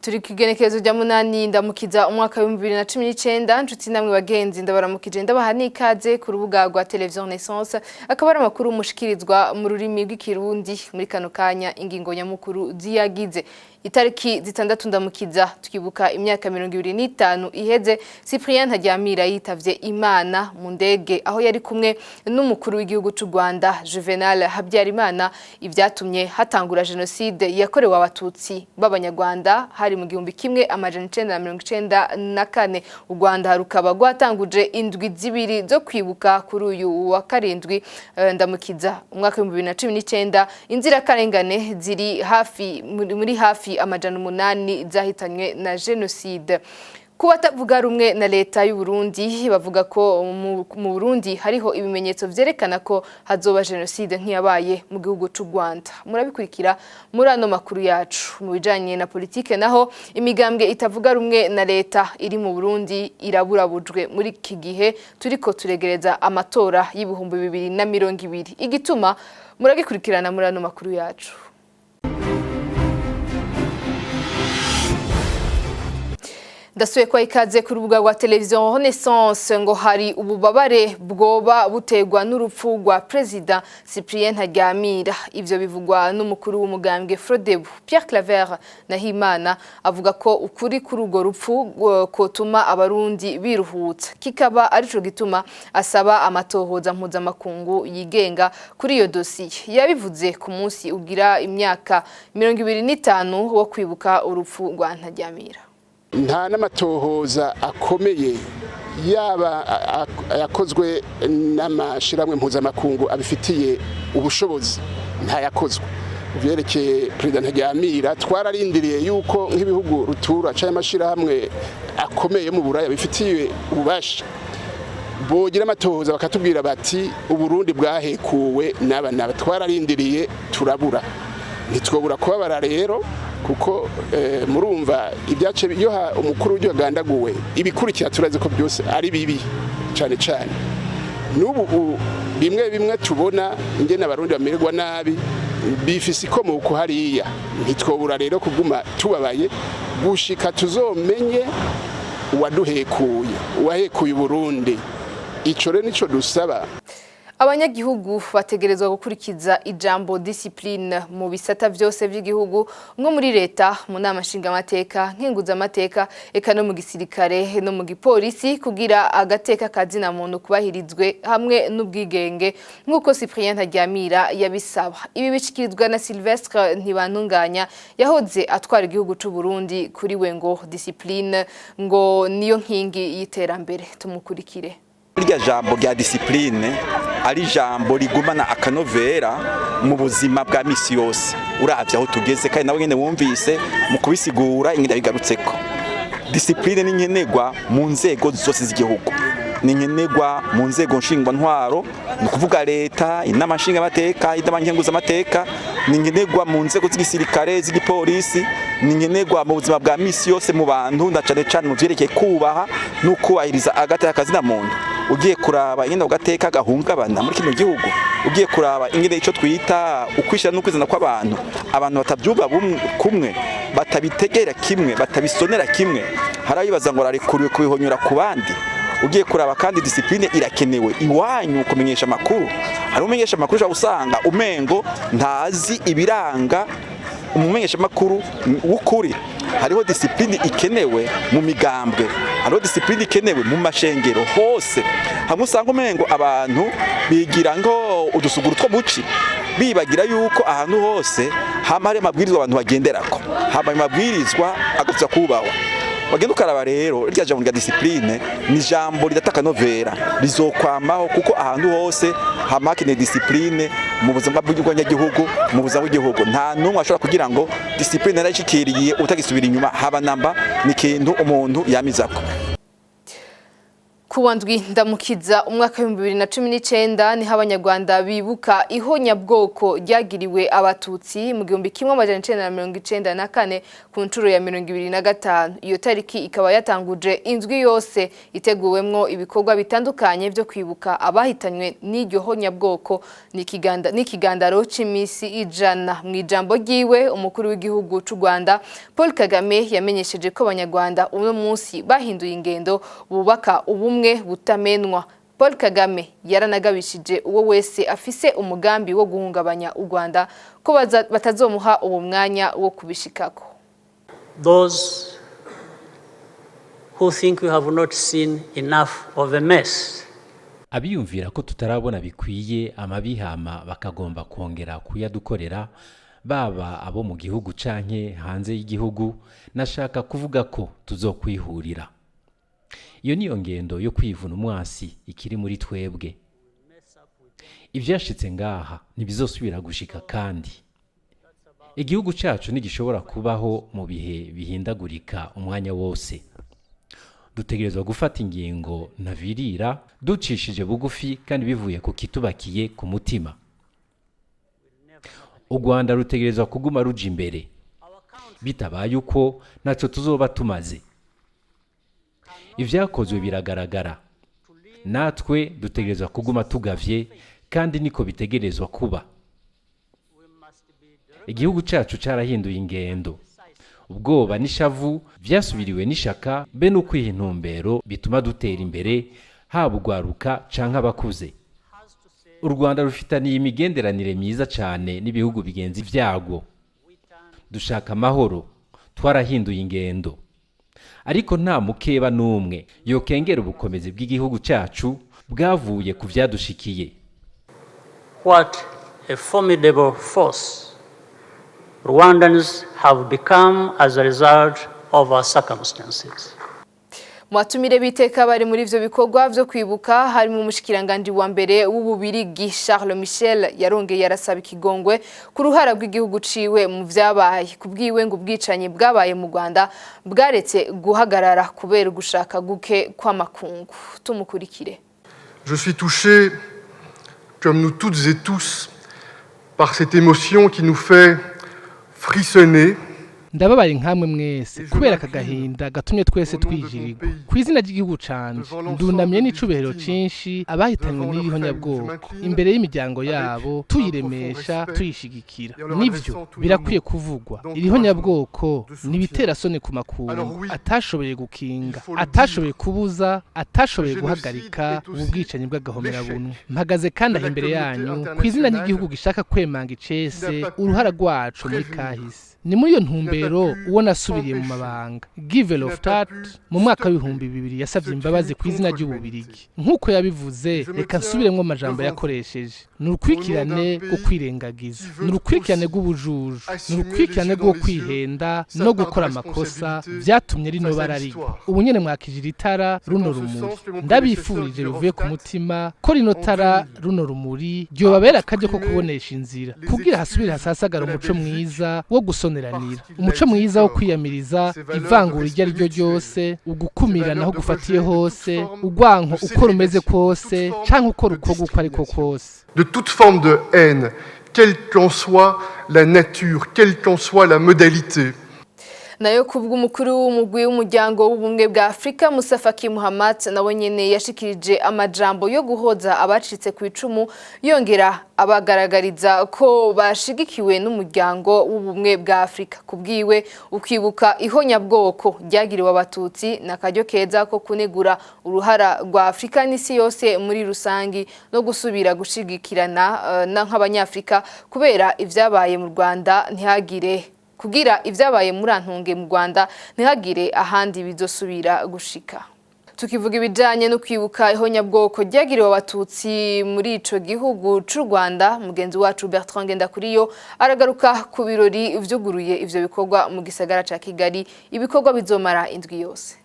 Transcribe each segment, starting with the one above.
Turi ku igenekerezo rya 8 Ndamukiza umwaka w'2019. Nshuti namwe bagenzi, ndabaramukije, ndabaha n'ikaze ku rubuga rwa Television Renaissance. Akaba ari amakuru mushikirizwa mu rurimi rw'Ikirundi. Muri kano kanya, ingingo nyamukuru ziyagize: itariki 6 Ndamukiza twibuka imyaka 25 iheze Cyprien Ntaryamira yitavye Imana mu ndege, aho yari kumwe n'umukuru w'igihugu c'u Rwanda Juvenal Habyarimana, ivyatumye hatangura jenoside yakorewe Abatutsi b'Abanyarwanda. Hari mu 1994. U Rwanda rukaba rwatanguje indwi 2 zo kwibuka kuri uyu wa 7 Ndamukiza umwaka w'2019. Inzirakarengane ziri hafi muri hafi 800 zahitanywe na jenoside. Ku batavuga rumwe na leta y'u Burundi, bavuga ko mu Burundi hariho ibimenyetso vyerekana ko hazoba jenoside nk'iyabaye mu gihugu c'u Rwanda. Murabikurikira muri ano makuru yacu. Mu bijanye na politike naho, imigambwe itavuga rumwe na leta iri mu Burundi iraburabujwe muri iki gihe turiko turegereza amatora y'2020. Igituma muragikurikirana muri ano makuru yacu. Ndasuye kwa ikaze ku rubuga rwa Television Renaissance. Ngo hari ububabare bwoba butegwa n'urupfu rwa President Cyprien Ntaryamira. Ivyo bivugwa n'umukuru w'umugambwe Frodebu, Pierre Claver Nahimana. Avuga ko ukuri kuri urwo rupfu kotuma Abarundi biruhutsa, kikaba arico gituma asaba amatohoza mpuzamakungu yigenga kuri iyo dosiye. Yabivuze ku munsi ugira imyaka 25 wo kwibuka urupfu rwa Ntaryamira. Nta n'amatohoza akomeye, yaba yakozwe n'amashyirahamwe mpuzamakungu abifitiye ubushobozi, ntayakozwe. Byerekeye Perezida Ntaryamira, twararindiriye yuko nk'ibihugu rutura cyangwa amashyirahamwe akomeye mu Buraya bifitiye ububasha bogira amatohoza bakatubwira bati: "Uburundi bwahekuwe n'aba n'aba." Twararindiriye turabura. Ntitwobura kubabara rero, kuko murumva ibyace iyo umukuru w'igihugu agandaguwe, ibikurikira turazi ko byose ari bibi cyane cyane. N'ubu bimwe bimwe tubona ingene Abarundi bamererwa nabi bifise ikomoko hariya. Ntitwobura rero kuguma tubabaye gushika tuzomenye uwaduhekuye, uwahekuye Uburundi. Ico rero nico dusaba. Abanyagihugu bategerezwa gukurikiza ijambo discipline mu bisata vyose vy'igihugu, nko muri leta, mu nama nshingamateka, nkenguzamateka, eka no mu gisirikare no mu gipolisi, kugira agateka kazina muntu kubahirizwe hamwe n'ubwigenge, nk'uko Cyprien Ntaryamira yabisaba. Ibi bishikirizwa na Sylvestre Ntibantunganya yahoze atwara igihugu c'u Burundi. Kuri we ngo discipline ngo niyo nkingi y'iterambere. Tumukurikire. Rya jambo rya discipline ari ijambo rigumana akanovera mu buzima bwa misi yose. Uravye aho tugeze, kandi nawe nyene wumvise mu kubisigura ingene bigarutseko, discipline ni nkenerwa mu nzego zose z'igihugu, ni nkenerwa mu nzego nshingwantwaro, ni ukuvuga leta, inama nshingamateka, inama nkenguzamateka, ni nkenerwa mu nzego z'igisirikare, z'igipolisi, ni nkenerwa mu buzima bwa misi yose mu bantu, na cane cane mu vyerekeye kubaha no kubahiriza agateka kazina muntu. Ugiye kuraba ingene ako gateka gahungabana muri kino gihugu, ugiye kuraba ingene ico twita ukwishira n'ukwizana kw'abantu, abantu batavyumva kumwe, batabitegera kimwe, batabisonera kimwe, harabibaza ngo ararekuriwe kubihonyora ku bandi. Ugiye kuraba kandi, discipline irakenewe iwanyu kumenyesha amakuru. Hari umenyesha amakuru ushobora gusanga umengo ntazi ibiranga umumenyesha amakuru w'ukuri. Hariho discipline ikenewe mu migambwe, hariho discipline ikenewe mu mashengero hose, hamwe usanga umengo abantu bigira ngo udusuguru two muci, bibagira yuko ahantu hose hama hari amabwirizwa abantu bagenderako, hama ayo mabwirizwa agaza kubahwa. Wagenda ukaraba rero, rya jambo rya discipline ni jambo ridata akanovera, rizokwamaho, kuko ahantu hose hama hakeneye discipline mu buzima bw'abanyagihugu, mu buzima bw'igihugu. Nta n'umwe ashobora kugira ngo discipline narayishikiriye utagisubira inyuma, haba namba. Ni ikintu umuntu yamizako. Kuwa ndwi Ndamukiza umwaka w'2019 niho Abanyarwanda bibuka ihonyabwoko ryagiriwe Abatutsi mu 1994 ku nshuro ya 25. Iyo tariki ikaba yatanguje indwi yose iteguwemwo ibikorwa bitandukanye vyo kwibuka abahitanywe n'iryo honyabwoko n'ikigandaro c'imisi 100. Mu ijambo ryiwe, umukuru w'igihugu c'u Rwanda Paul Kagame yamenyesheje ko Abanyarwanda uno munsi bahinduye ingendo, bubaka ubumwe butamenwa. Paul Kagame yaranagabishije uwo wese afise umugambi wo guhungabanya u Rwanda ko batazomuha uwo mwanya wo kubishikako. Those who think we have not seen enough of a mess. Abiyumvira ko tutarabona bikwiye amabihama bakagomba kongera kuyadukorera, baba abo mu gihugu canke hanze y'igihugu, nashaka kuvuga ko tuzokwihurira. Iyo niyo ngendo yo kwivuna umwasi ikiri muri twebwe. Ivyashitse ngaha ntibizosubira gushika, kandi igihugu cacu ntigishobora kubaho mu bihe bihindagurika umwanya wose. Dutegerezwa gufata ingingo ntavirira, ducishije bugufi kandi bivuye ku kitubakiye ku mutima. U Rwanda rutegerezwa kuguma ruja imbere. Bitabaye uko, ntaco tuzoba tumaze. Ivyakozwe biragaragara. Natwe dutegerezwa kuguma tugavye, kandi niko bitegerezwa kuba. Igihugu cacu carahinduye ingendo. Ubwoba n'ishavu vyasubiriwe n'ishaka be n'ukwiha intumbero bituma dutera imbere, haba ugwaruka canke abakuze. U Rwanda rufitaniye imigenderanire myiza cane n'ibihugu bigenzi vyagwo. Dushaka amahoro, twarahinduye ingendo, ariko nta mukeba n'umwe yokengera ubukomezi bw'igihugu cacu bwavuye ku vyadushikiye. What a formidable force Rwandans have become as a result of our circumstances. Mu batumire b'iteka bari muri ivyo bikorwa vyo kwibuka harimo umushikiranganji wa mbere w'Ububirigi Charles Michel. Yarongeye arasaba ikigongwe ku ruhara rw'igihugu ciwe mu vyabaye. Kubwiwe, ngo ubwicanyi bwabaye mu Rwanda bwaretse guhagarara kubera ugushaka guke kw'amakungu. Tumukurikire. Je suis touché, comme nous toutes et tous, par cette émotion qui nous fait frissonner. Ndababaye nkamwe mwese kubera aka gahinda gatumye twese twijirirwa. Ku izina ry'igihugu canje, ndunamye n'icubahiro cinshi abahitanywe n'irihonyabwoko imbere y'imiryango yabo, tuyiremesha, tuyishigikira. Nivyo, birakwiye kuvugwa: irihonyabwoko ni ibiterasoni ku makungu atashoboye gukinga, atashoboye kubuza, atashoboye guhagarika ubu bwicanyi bw'agahomerabunwa. Mpagaze kandi aho imbere yanyu ku izina ry'igihugu gishaka kwemanga icese uruhara rwacu muri kahise. Ni muri iyo ntumbero uwo nasubiriye mu mabanga, Guy Verhofstadt, mu mwaka w'2000 yasabye imbabazi ku izina ry'Ububirigi. Nk'uko yabivuze, reka nsubiremwo amajambo yakoresheje: ni urukurikirane rwo kwirengagiza, ni urukurikirane rw'ubujuju, ni urukurikirane rwo kwihenda no gukora amakosa vyatumye rino bara rigwa. Ubu nyene mwakijira itara runo rumuri. Ndabifurije bivuye ku mutima ko rino tara, runo rumuri, ryobabera akaryo ko kubonesha inzira kugira hasubire hasasagara umuco mwiza wo gusoneranira, umuco mwiza wo kwiyamiriza ivangura iryo ari ryo ryose, ugukumirana aho gufatiye hose, urwanko uko rumeze kose canke uko rukorwa uko ariko kose. De toute forme de haine, quelle qu'en soit la nature, quelle qu'en soit la modalité. Nayo kubw'umukuru w'umugwi w'umuryango w'ubumwe bwa Afrika Musa Faki Muhammad, nawe nyene yashikirije amajambo yo guhoza abacitse ku icumu, yongera abagaragariza ko bashigikiwe n'umuryango w'ubumwe bwa Afrika. Kubwiwe, ukwibuka ihonyabwoko ryagiriwe Abatutsi na karyo keza ko kunegura uruhara rwa Afrika n'isi yose muri rusangi no gusubira gushigikirana na nk'Abanyafrika kubera ivyabaye mu Rwanda ntihagire kugira ivyabaye muri antunge mu Rwanda ntihagire ahandi bizosubira gushika. Tukivuga ibijanye no kwibuka ihonyabwoko ryagiriwe Abatutsi muri ico gihugu c'u Rwanda, mugenzi wacu Bertrand Ngendakuriyo aragaruka ku birori vyuguruye ivyo bikorwa mu gisagara ca Kigali, ibikorwa bizomara indwi yose.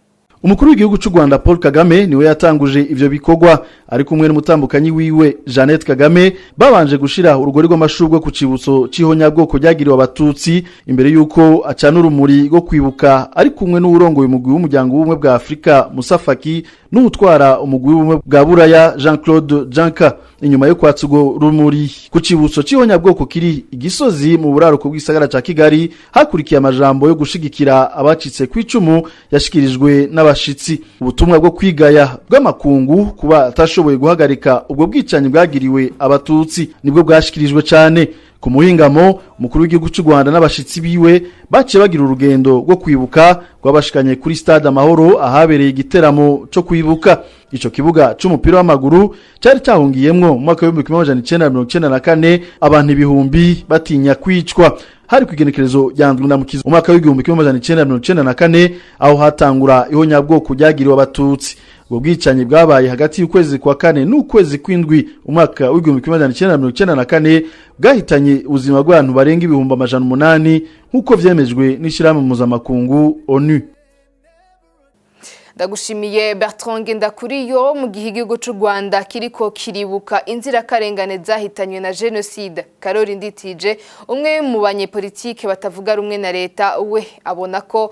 Umukuru w'igihugu cy'u Rwanda Paul Kagame niwe yatanguje ivyo bikorwa ari kumwe n'umutambukanyi wiwe Jeannette Kagame. Babanje gushira urugori rw'amashurwe ku cibutso c'ihonyabwoko ryagiriwe Abatutsi imbere yuko acana urumuri rwo kwibuka ari kumwe n'uwurongoye umugwi w'umuryango w'ubumwe bwa Afrika Musa Faki n'utwara umugwi w'ubumwe bwa Buraya Jean-Claude Juncker. Inyuma yo kwatsa urwo rumuri ku cibutso c'ihonyabwoko kiri igisozi mu buraruko bw'isagara ca Kigali, hakurikiye amajambo yo gushigikira abacitse kw'icumu yashikirijwe n'abashitsi. Ubutumwa bwo kwigaya bw'amakungu kuba atashoboye guhagarika ubwo bwicanyi bwagiriwe Abatutsi nibwo bwashikirijwe cane. Ku muhingamo, umukuru w'igihugu cy'u Rwanda n'abashitsi biwe baciye bagira urugendo rwo kwibuka rwabashikanye kuri Stade Amahoro ahabereye igiteramo cyo kwibuka. Ico kibuga c'umupira w'amaguru cyari cyahungiyemwo mu mwaka w'1994 abantu ibihumbi batinya kwicwa. Hari ku igenekerezo rya 7 Ndamukiza umwaka w'1994 aho hatangura ihonyabwoko ryagiriwe Abatutsi. Ubwo bwicanyi bwabaye hagati y'ukwezi kwa kane n'ukwezi kw'indwi umwaka w'1994 bwahitanye ubuzima bw'abantu barenga 800,000 nk'uko vyemejwe n'ishirahamwe mpuzamakungu ONU. Ndagushimiye, Bertrand Ngendakuriyo. Mu gihe igihugu cy'u Rwanda kiriko kiribuka inzirakarengane zahitanywe na jenoside, Karori Nditije, umwe mu banyepolitike batavuga rumwe na leta, we abona ko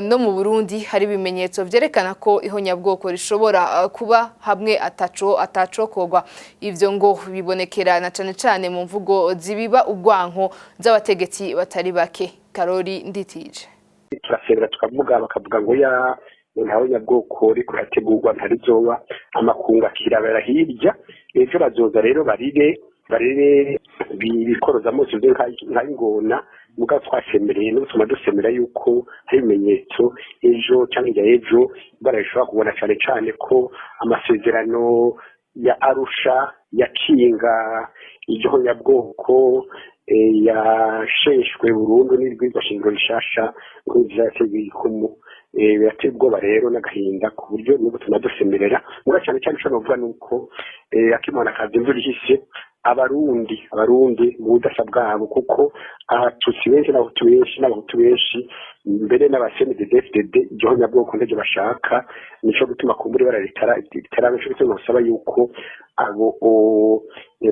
no mu Burundi hari ibimenyetso vyerekana ko ihonyabwoko rishobora kuba hamwe ataco atacokorwa. Ivyo ngo bibonekera na cane cane mu mvugo zibiba urwanko z'abategetsi batari bake. Karori Nditije. Turasebera tukavuga, bakavuga ngo ya ntawe nyabwoko riko rategurwa ntarizoba, amakungu akirabera hirya. Ejo bazoza rero barire barire bikoroza amaso nka ingona. Mugabo twasemereye n'ubutuma dusemera yuko hari ibimenyetso ejo cyangwa hirya ejo ibara rishobora kubona, cyane cyane ko amasezerano ya Arusha yakinga iryo nyabwoko yasheshwe burundu n'ibwirizwa shingiro rishasha nk'ivyateguye ikumu. Birateye ubwoba rero n'agahinda ku buryo n'ubu tunadusemerera. Muga cyane cyane ico novuga nuko akimana kaza imvura ihise, Abarundi mu budasa bwabo, kuko Abatutsi benshi n'Abahutu benshi mbere n'aba CNDD-FDD iryo nyabwoko ntibyo bashaka. Nico gutuma kumbura ibara ritara, nico gutuma basaba yuko abo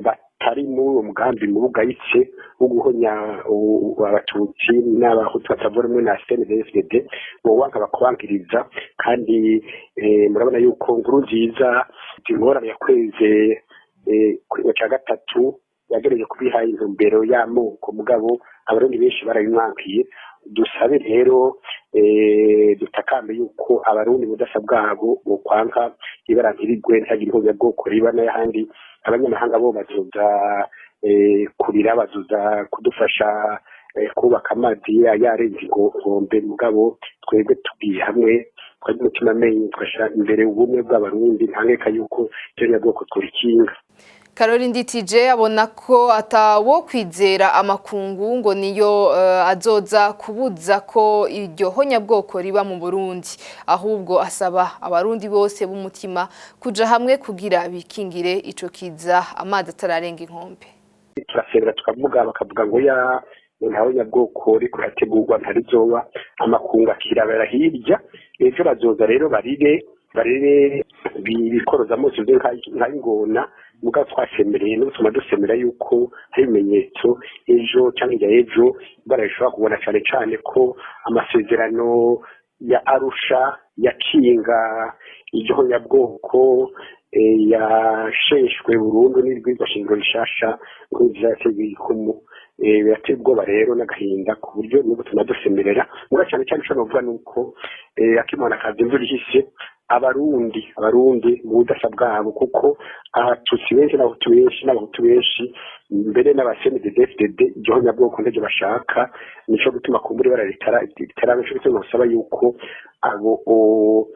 batari muri uwo mugambi mu bugayitse wo guhonya Abatutsi n'Abahutu batavuga rumwe na CNDD-FDD bowanka bakwankiriza. Kandi murabona yuko nkuru nziza ingorane yakweze kuri cya gatatu yagerageje kubiha intumbero y'amoko, mugabo Abarundi benshi barabimwankiye. Dusabe rero, dutakambe yuko Abarundi budasa bwabo bokwanka ibara ntirigwe, ntihagire ihuzabwoko riba. N'ahandi abanyamahanga bo bazoza kurira, bazoza kudufasha kubaka amazi yarenze inkombe, mugabo twebwe tugiye hamwe twagira umutima amenyo tugashyira imbere ubumwe bw'Abarundi, nta nkeka yuko icyo nyabwoko tworikinga. Karori Nditije abona ko atawo kwizera amakungu ngo niyo azoza kubuza ko iryo honyabwoko riba mu Burundi, ahubwo asaba Abarundi bose b'umutima kuja hamwe kugira bikingire ico kiza amazi atararenga inkombe. Turasebera tukavuga, bakavuga ngo ya ntawe nyabwoko riko rategurwa ntarizoba, amakungu akirabera hirya. Ejo bazoza rero barire barire bikoroza amaso nka ingona. Mugabo twasemereye n'ubutuma dusemera yuko hari ibimenyetso ejo cyangwa hirya ejo ibara rishobora kubona, cyane cyane ko amasezerano ya Arusha yakinga iryo nyabwoko yasheshwe burundu n'ibwirizwa shingiro rishasha nk'ivyateguye ikumu. Birateye ubwoba rero n'agahinda ku buryo n'ubu tunadusemerera. Muga cyane cyane ico novuga nuko akimana kaza imvura ihise, Abarundi mu budasa bwabo, kuko Abatutsi benshi n'Abahutu benshi mbere n'aba CNDD-FDD iryo nyabwoko ntibyo bashaka. Nico gutuma kumbura ibara ritara, nico gutuma basaba yuko abo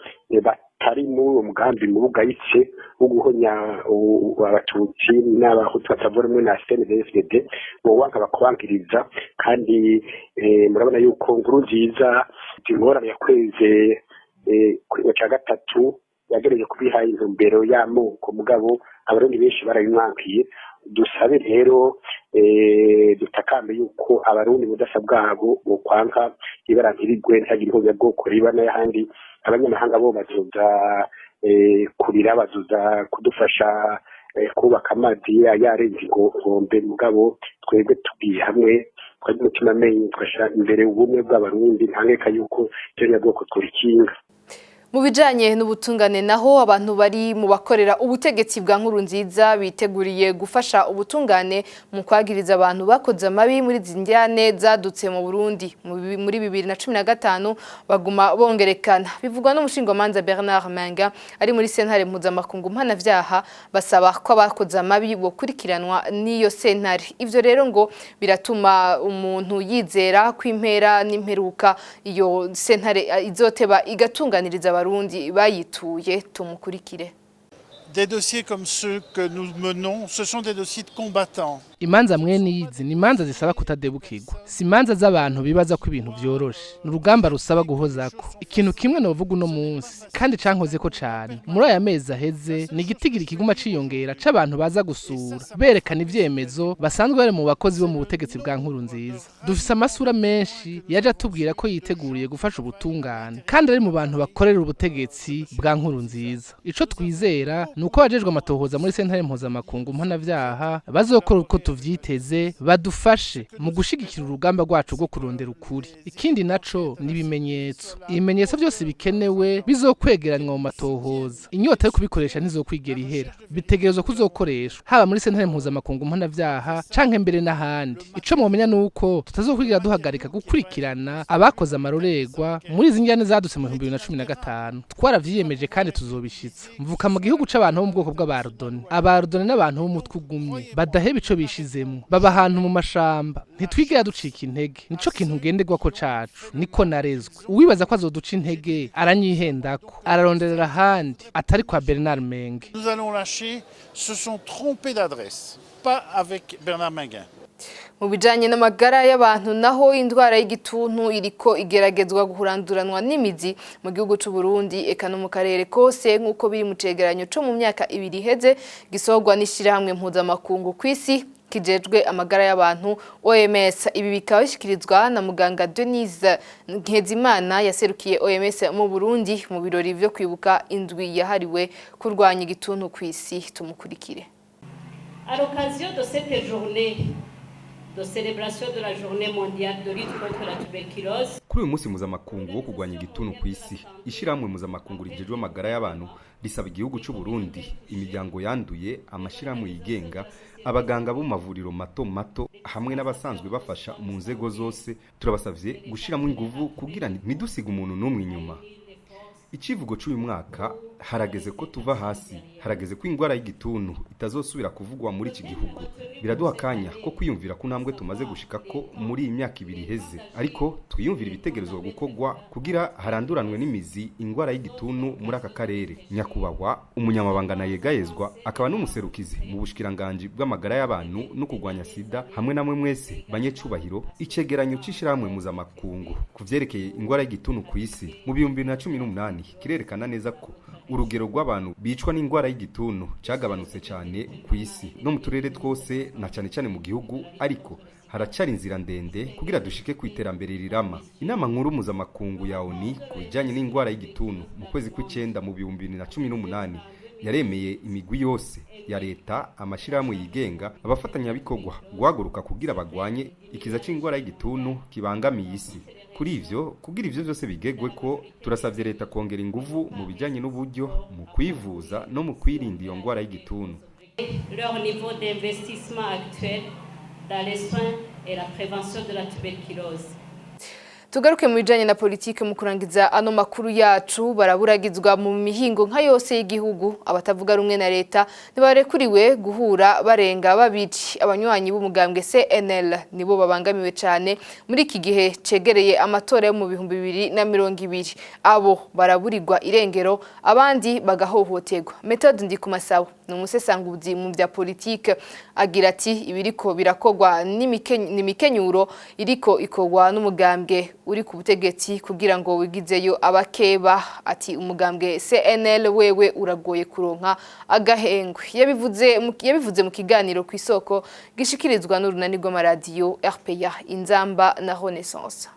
batari muri uwo mugambi mu bugayitse wo guhonya Abatutsi n'Abahutu batavuga rumwe na CNDD-FDD bowanka bakwankiriza. Kandi murabona yuko nkuru nziza ingorane yakweze kuri cya gatatu yagerageje kubiha intumbero y'amoko, mugabo Abarundi benshi barabimwankiye. Dusabe rero, dutakambe yuko Abarundi budasa bwabo bokwanka ibara ntirigwe, ntihagire ihuzabwoko riba. N'ayahandi abanyamahanga bo bazoza kurira, bazoza kudufasha kubaka amazi yarenze inkombe, mugabo twebwe tugiye hamwe, twagira umutima amenyo, tugashira imbere ubumwe bw'Abarundi, nta nkeka yuko ihonyabwoko tworikinga. Mu bijanye n'ubutungane naho, abantu bari mu bakorera ubutegetsi bwa Nkurunziza biteguriye gufasha ubutungane mu kwagiriza abantu bakoze amabi muri zindyane zadutse mu Burundi muri 2015 baguma bongerekana, bivugwa n'umushingwamanza Bernard Maingain ari muri sentare mpuzamakungu mpanavyaha. Basaba ko abakoze amabi bokurikiranwa n'iyo sentare. Ivyo rero ngo biratuma umuntu yizera ko impera n'imperuka iyo sentare izoteba igatunganiriza Abarundi bayituye. Tumukurikire. Des dossiers comme ceux que nous menons, ce sont des dossiers de combattants. Imanza mwene izi ni imanza zisaba kutadebukirwa, si imanza z'abantu bibaza ko ibintu vyoroshe. Ni urugamba rusaba guhozako. Ikintu kimwe novuga uno munsi kandi cankozeko cane muri aya mezi aheze, ni igitigiri kiguma ciyongera c'abantu baza gusura berekana ivyemezo, basanzwe bari mu bakozi bo mu butegetsi bwa Nkurunziza. Dufise amasura menshi yaje atubwira ko yiteguriye gufasha ubutungane kandi ari mu bantu bakorera ubutegetsi bwa Nkurunziza. Ico twizera ni uko abajejwe amatohoza muri sentare mpuzamakungu mpanavyaha bazokora uko tuvyiteze, badufashe mu gushigikira urugamba rwacu rwo kurondera ukuri. Ikindi naco ni ibimenyetso. Ibimenyetso byose bikenewe bizokwegeranywa mu matohoza, inyota yo kubikoresha ntizokwigera ihera. Bitegerezwa kuzokoreshwa haba muri sentare mpuzamakungu mpanavyaha canke mbere n'ahandi. Ico mwomenya ni uko tutazokwigira duhagarika gukurikirana abakoze amarorerwa muri izi njyane zadutse mu 2015. Twaravyiyemeje kandi tuzobishitsa. Mvuka mu gihugu c'abantu bo mu bwoko bw'Abarudoni. Abarudoni n'abantu b'umutwe ugumye, badaheba ico bishizemwo, baba ahantu mu mashamba. Ntitwigera ducika intege, nico kintu ngenderwako cacu, niko narezwe. Uwibaza ko azoduca intege aranyihendako, araronderera ahandi atari kwa Bernard Maingain. Nous allons lâcher, se sont trompés d'adresse, pas avec Bernard Maingain. Mu bijanye n'amagara y'abantu naho, indwara y'igituntu iriko igeragezwa guhuranduranwa n'imizi mu gihugu c'u Burundi eka no mu karere kose, nk'uko biri mu cegeranyo co mu myaka 2 iheze gisohorwa n'ishirahamwe mpuzamakungu kw'isi kijejwe amagara y'abantu, OMS. Ibi bikaba bishikirizwa na muganga Denise Nkezimana yaserukiye OMS mu Burundi mu birori vyo kwibuka indwi yahariwe kurwanya igituntu kw'isi. Tumukurikire. À l'occasion de cette journée de célébration de la Journée mondiale de lutte contre la tuberculose, Kuri uyu munsi mpuzamakungu wo kurwanya igituntu ku isi, ishyirahamwe mpuzamakungu rijejwe amagara y'abantu risaba igihugu cy'u Burundi, imiryango yanduye, amashyirahamwe yigenga, abaganga bo mu mavuriro mato mato hamwe n'abasanzwe bafasha mu nzego zose, turabasavye gushiramo inguvu kugira ntidusige umuntu n'umwe inyuma. Icivugo cy'uyu mwaka: harageze ko tuva hasi, harageze ko indwara y'igituntu itazosubira kuvugwa muri iki gihugu. Biraduha akanya ko kwiyumvira ku ntambwe tumaze gushika ko muri iyi myaka 2 iheze, ariko twiyumvira ibitekerezo gukorwa kugira haranduranwe n'imizi indwara y'igituntu muri aka karere. Nyakubahwa umunyamabanga nayegayezwa akaba n'umuserukizi mu bushikiranganji bw'amagara y'abantu no kurwanya sida, hamwe namwe mwese banyecubahiro, icegeranyo c'ishirahamwe mpuzamakungu ku vyerekeye indwara y'igituntu ku isi mu 2018 kirerekana neza ko urugero rw'abantu bicwa n'indwara y'igituntu cagabanutse cyane ku isi no mu turere twose, na cyane cyane mu gihugu, ariko haracari inzira ndende kugira dushike ku iterambere rirama. Inama nkuru mpuzamakungu ya ONU ku bijyanye n'indwara y'igituntu mu kwezi kw'icyenda mu 2018 yaremeye imigwi yose ya leta, amashyirahamwe yigenga, abafatanyabikorwa guhaguruka kugira bagwanye ikiza c'indwara y'igituntu kibangamiye isi. Kuri ivyo, kugira ivyo vyose bigegwe ko, turasavye leta kongera inguvu mu bijanye n'uburyo mu kwivuza no mu kwirinda iyo ndwara y'igituntu. Leur niveau d'investissement actuel dans les soins et la prévention de la tuberculose. Tugaruke mu bijanye na politike mu kurangiza ano makuru yacu. Baraburagizwa mu mihingo nka yose y'igihugu. Abatavuga rumwe na leta ntibarekuriwe guhura barenga babiri. Abanywanyi b'umugambwe CNL nibo babangamiwe cyane muri iki gihe cegereye amatora yo mu 2020. Abo baraburirwa irengero, abandi bagahohoterwa. Methode Ndikumasabo Ni umusesanguzi mu bya politike, agira ati ibiriko birakogwa n'imikenyuro iriko ikogwa n'umugambwe uri ku butegetsi kugira ngo wigizeyo abakeba. Ati umugambwe CNL wewe uragoye kuronka agahengwe. Yabivuze mu kiganiro ku isoko gishikirizwa n'urunani rw'amaradiyo RPA, Inzamba na Renaissance.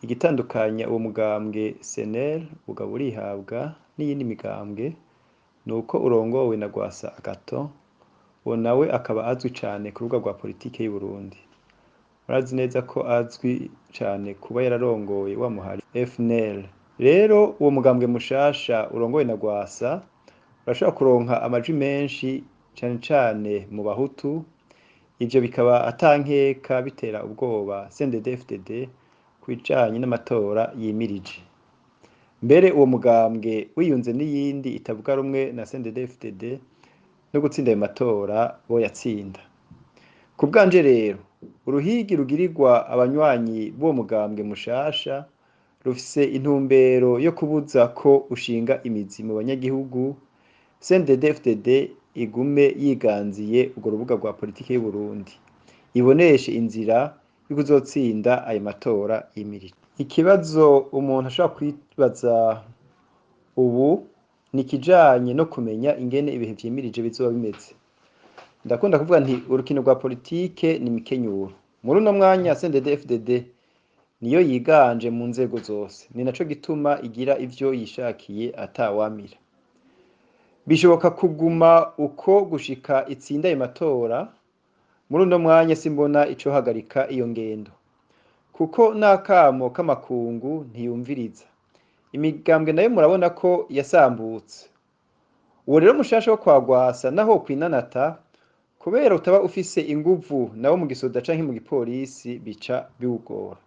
Igitandukanya uwo mugambwe CNL ugaba urihabwa n'iyindi migambwe ni uko urongowe na Rwasa Agathon, uwo nawe akaba azwi cane ku rubuga rwa politike y'u Burundi. Murazi neza ko azwi cane kuba yararongoye wa muhari FNL. Rero uwo mugambwe mushasha urongowe na Rwasa urashobora kuronka amajwi menshi cane cane mu Bahutu, ivyo bikaba atankeka bitera ubwoba CNDD-FDD kubijanye n'amatora yimirije. Mbere uwo mugambwe wiyunze n'iyindi itavuga rumwe na CNDD-FDD no gutsinda ayo matora boyatsinda. Ku bwanje rero uruhigi rugirirwa abanywanyi b'uwo mugambwe mushasha rufise intumbero yo kubuza ko ushinga imizi mu banyagihugu, CNDD-FDD igume yiganziye urwo rubuga rwa politike y'u Burundi, iboneshe inzira yo kuzotsinda ayo matora yimirije. Ikibazo umuntu ashobora kwibaza ubu ni ikijanye no kumenya ingene ibihe vyimirije bizoba bimeze. Ndakunda kuvuga nti urukino rwa politike ni imikenyuro. Muri uno mwanya CNDD-FDD niyo yiganje mu nzego zose, ni naco gituma igira ivyo yishakiye atawamira. Bishoboka kuguma uko gushika itsinda ayo matora. Muri uno mwanya simbona icohagarika iyo ngendo, kuko n'akamo k'amakungu ntiyumviriza. Imigambwe nayo murabona ko yasambutse. Uwo rero mushasha wo kwa Rwasa naho kwinanata, kubera utaba ufise inguvu nawo mu gisoda canke mu gipolisi bica biwugora.